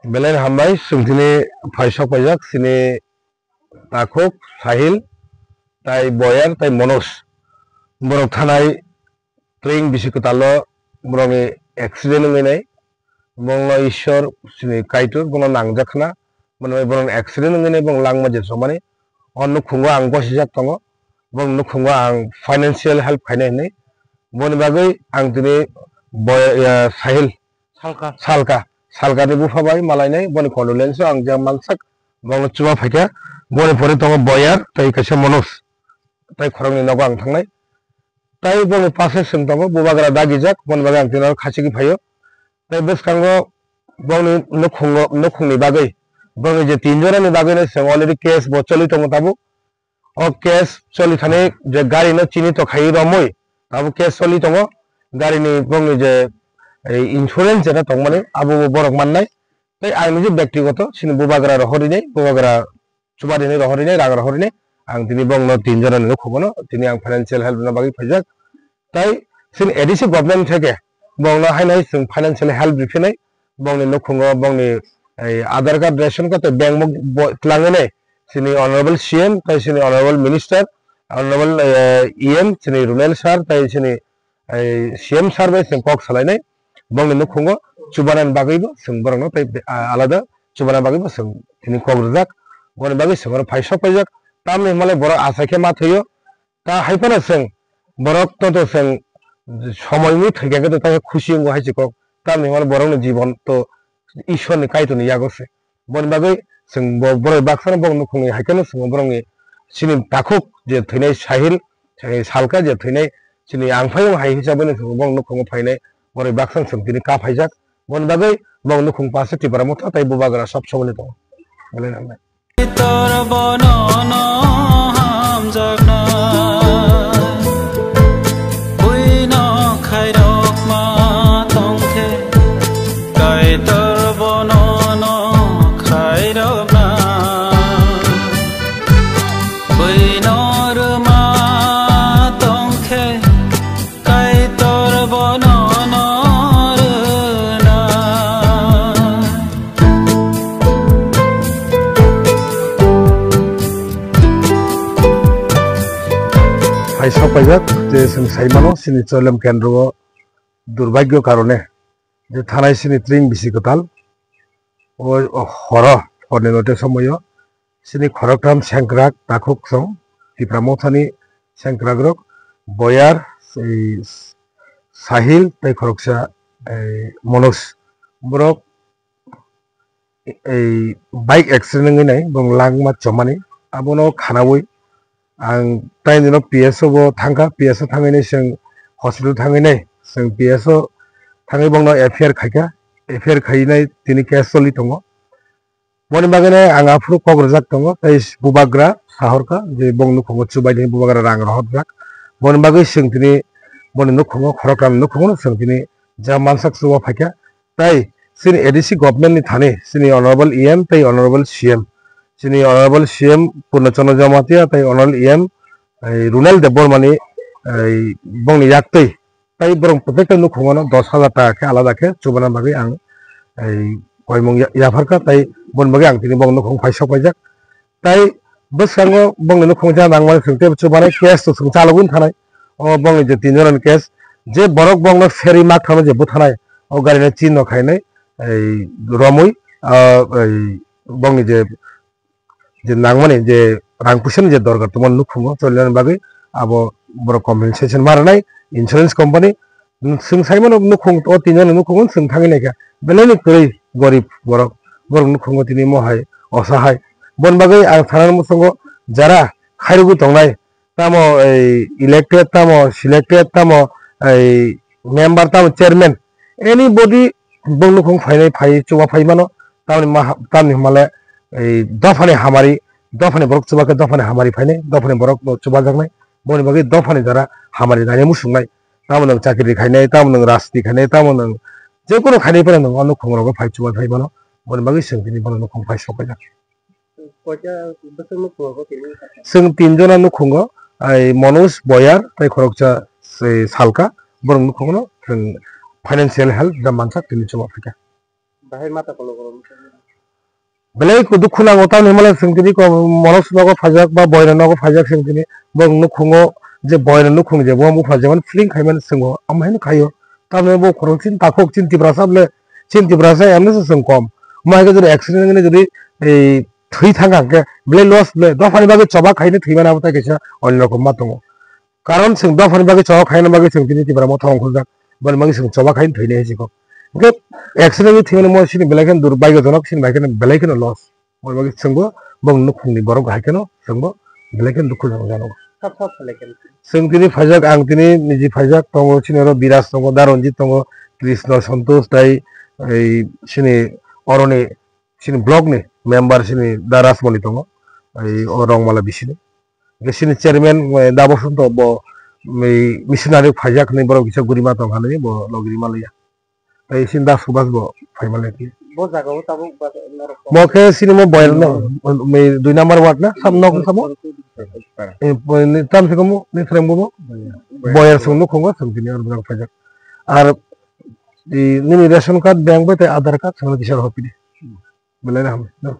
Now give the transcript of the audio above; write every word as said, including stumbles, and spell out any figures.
Belai hambai, chwng tini phaisok paijak, chini takhuk Sahil, tai Boyar, tai Manoj. Borok thanai train bisi kwtalo borokni accident wngwi nai. Bongno Ishwar chini Kaitor bono nangjak khna. Bono bai borokni accident wngwi nai, bong langma je somani. O nukhungo ang gosijak tongo. Bong nukhungo ang financial help khainai hinwi. Boni bagwi ang tini Boy-, eh, Sahil Salka. Salka. Salkani bupha bai malainai, boni condolence o ang je mansak, bongno chuba phaikha. Boni pore tongo Boyar, tei kaisa Manoj, tei khoroknwi nogo ang thangnai. Tei bongni pase chwng tongo, bubagra dagijak, boni bagwi ang tini oro khachigwi phaio. Tei bwskango bongni nukhungo, nukhungni bagwi, bongni je tin jorani bagwino chwng already case bo choli tongo tabuk. O case choli thani je gari no chini to khai romwi, abo case choli tongo. Gari ni bongni je, eh, insurance jeta tongmani, abo bo borok mannai. Tei ang niji bektigoto chini bubagra rohor rinai, bubagra chuba rinai, rohor rinai, rang rohor rinai. Ang tini bongno tin jona ni nukhungo no, tini ang financial help rwna bagwi phaijak. Tai chini A D C government theke bongno haino hai chwng financially help riphinai, bongni nukhungo bongni ei Aadhaar card, ration card tei bank book bo twlangwi nai chini honorable C M tai chini honorable minister, honorable, eh, E M chini Runel sir tai chini ei C M sir bai chwng kok salainai. Bongni nukhungo chubanani bagwibo chwng borokno tei, ah, alada chubanani bagwibo chwng tini kok rwjak. Boni bagwi chwng oro phai sok paijak. Tamni hwnmale borok achai khe ma thwio. Ta hai phano chwng borok to, to chwng somoi wngwi thwikha khe to ta khe khusi wngo hai se kok. Tamni hwnba borokni jibon to Ishwarni Kaitorni yago se. Boni bagwi chwng bo-, borok baksano bong nukhungni hai kheno chwng borokni chini takhuk je thwinai Sahil, eh, Salka je thwinai chini angphai wng hai hisabeno chwng bong nukhungo phainai borok baksa chwng tini kap haijak. Boni bagwi bong nukhung pase Tipra Motha tai bubagra sob somoni tongo. Belai nangnai. Tor bono no hamjakna, buino khairokma tongkhe, Kaitor bono no khairokna, buino rwma tongkhe, Kaitor bono no rwna. Hai sok paijak je chwng sai mano chini Cholem kendro o durbagyo karone je thanai chini tring bisi kwtal o, o horo horni note somoyo chini khoroktham sengkrak takhuk song Tipra Mothani sengkrakrok Boyar, ei, Sahil tei khoroksa, ei, Manoj. Borok ei bike accident wngwi nai, bong langma chomani. Abono khanaui ang tai nino P S O bo thangkha, P S O thangwi nai chwng hospital thangwi nai, chwng P S O thangwi bongno F I R khaikha, F I R khainai tini case choli tongo. Boni bagwi no ang aphuru kok rwjak tongo, tei bubagra sahorkha je bong nukhungo chubaidi bubagra rang rohorjak. Boni bagwi chwng tini boni nukhungo khorokram nukhungo chwng tini ja mansak chuba phaikha. Tei chini A D C government ni thani chini honorable E M tei honorable C M, chini honorable C M Purna Chandra Jamatia tei honorable E M, eh, Runel Debbarma ni, eh, bongni yaktwi tai borok protector nukhungo no dos hajar taka khe alada khe chubana bagwi ang, ei, koimung ya-, yapharkha, tai boni bagwi ang tini bong nukhung phai sok paijak. Tai bwskango bongni nukhung ja nangmani thwng tei chubanai case to chwng chalogwi thanai. O bongni je tin jona ni case, je borok bongno seri mak thangno je bwthanai, o gari no chin no khainai, ei, romwi, ah, ei, bongni je je nangmani je rang puisa ni je dorkar tongmani nukhungo cholinani bagwi abo borok compensation ma rwnai insurance company. Chwng sai mano nukhung o tin jona nukhungo chwng thangwi naikha belai ni kwrwi gorib borok, borok nukhungo tini mohai osahai. Boni bagwi ang sana muchungo jara khairogwi tongnai, tamo ei elected, tamo selected, tamo ei member, tamo chairman, anybody bong nukhung phainai phai chuba phai mano, tamni ma-, tamni hwnmale ei dophani hamari, dophani borok chuba khe dophani hamari phainai, dophani borok no chubajaknai, boni bagwi dophani jara hamari nai muchungnai, tamo nwng chakri khainai, tamo nwng rajniti khainai, tamo nwng jekono khainai phano nwng o nukhung rogo phai chuba phai mano, boni bagwi chwng tini bono nukhung phai sok paijak. Koita bwswk nukhungo bo tini? Chwng tin jona nukhungo, ai Manoj, Boyar tei khoroksa se Salka, borok nukhungo no chwng financial help da mansak tini chuma phaikha. Bahai mata kolo kolo. Belai ko dukhu nango tamni hwnmale chwng tini ko mono nogo phaijak ba boyra nogo phaijak chwng tini bo nukhungo je boyra nukhung je bo bupha jemon feeling khaimani chwngo amo hino khaio tamni bo khorok chin takhuk chin tiprasa bole chin tiprasa emni se chwng kom mo hai jodi accident wngni jodi ei thwi thang khe belai loss bole dophani bagwi choba khaini thwimani abo tai kaisa onno rokom ma tongo. Karon chwng dophani bagwi choba khaina bagwi chwng tini Tipra Motha ongkhorjak, boni bagwi chwng choba khaina thwinai hai se kok. Hwnkhe accident wngwi thwimani mo chini belai kheno durbhagyojonok, chini bai kheno belai kheno loss. Boni bagwi chwngbo bong nukhungni borok hai kheno chwngbo belai kheno dukhu jano. Sab sab belai kheno. Chwng tini phaijak, ang tini niji phaijak, tongo chini oro Biraj tongo, Da Ranjit tongo, Krishna Santosh tai, ei chini oroni chini block ni member chini Da Rajmoni tongo, ei o Rongmala bisini. Hwnkhe chini chairman, eh, Da Bosonto bo, mm, missionary phaijak hinwi borok kisa gurima tong hinwi bo logirima liya. Tei chini Da Subhas bo phaima liya. Bo jaga o tabuk ba norok. Mo khe chini mo boyar no, mm, dui number ward na, sam nok samo? Eh, bo ni tam se komo, ni threng bo bo? Boyar. Boyar song no khongo, song tini ar borok phaijak. Ar, i, nini ration card, bank bai tei Aadhaar card, song kisa hopi di. Belai no hambai.